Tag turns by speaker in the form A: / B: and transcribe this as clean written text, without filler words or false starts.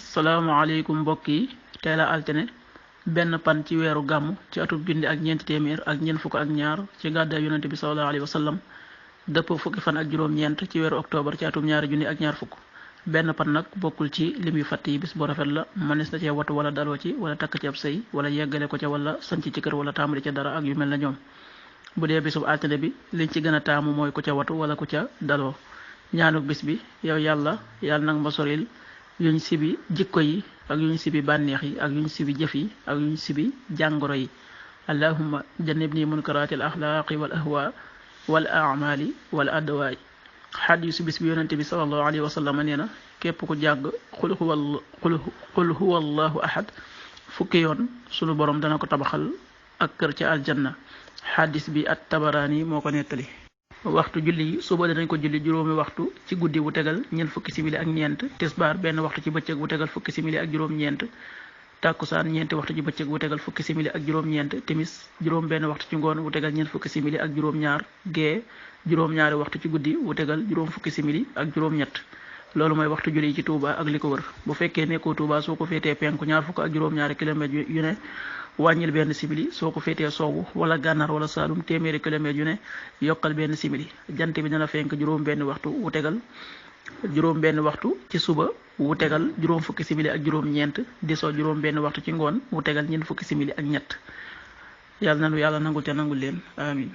A: asalaamaaleykum mbokk yi tey la altine benn pan ci weeru gàmm ci atub junni ak ñeenti téeméer ak ñeent fukk ak ñaar ci gàddaay yonente bi sallallahu alayhi wa sallam dëpp fukki fan ak juróom-ñeent ci weeru octobre ci atum ñaari junni ak ñaar fukk benn pan nag bokkul ci lim yu fatt yi bis bu rafet la mënees na cee watu wala daloo ci wala takk ci ab sëy wala yeggale ko ca wala sanc ci kër wala tàmbali ca dara ak yu mel na ñoom bu dee bisub altine bi liñ ci gën a taamu mooy ku ca watu wala ku ca daloo ñaanuk bis bi yow yàlla nag ma soril yuñ sibi jikko yi ak yuñ sibi bànneex yi ak yuñ sibi jëf yi ak yuñ sibi jàngoro yi allahumma jannibni munkaratil axlaaqi wal ahwa wal amali wal adwaay xadiisu bis bi yonente bi sallallahu alayhi wa sallam nee na képp ku jàng qul huwa allahu ahad fukki yoon sunu borom dana ko tabaxal ak kër ca aljanna xadis bi at tabaraani moo ko nettali waxtu julli yi suba danañ ko julli juróomi waxtu ci guddi wu tegal ñeent fukki simili ak ñeent tisbaar benn waxtu ci bëccëg wu tegal fukki simili ak juróom-ñeent tàkkusaan ñeenti waxtu ci bëccëg wu tegal fukki simili ak juróom-ñeent timis juróom benn waxtu ci ngoon wu tegal ñeent fukki simili ak juróom-ñaar gee juróom-ñaari waxtu ci guddi wu tegal juróom fukki simili ak juróom-ñett loolu mooy waxtu julli yi ci Touba ak li ko wër bu fekkee nekkoo Touba soo ko féetee penku ñaar fukk ak juróom-ñaari kilomètres yu ne wàññil benn simili soo ko féetee soowu wala gànnaar wala saalum téeméeri kilomètres yu ne yokkal benn simili jant bi dana fenk juróom benn waxtu wu tegal juróom benn waxtu ci suba wu tegal juróom fukki simili ak juróom-ñeent di soo juróom benn waxtu ci ngoon wu tegal ñeent fukki simili ak ñett yàlla nanu yàlla nangul te nangul leen amin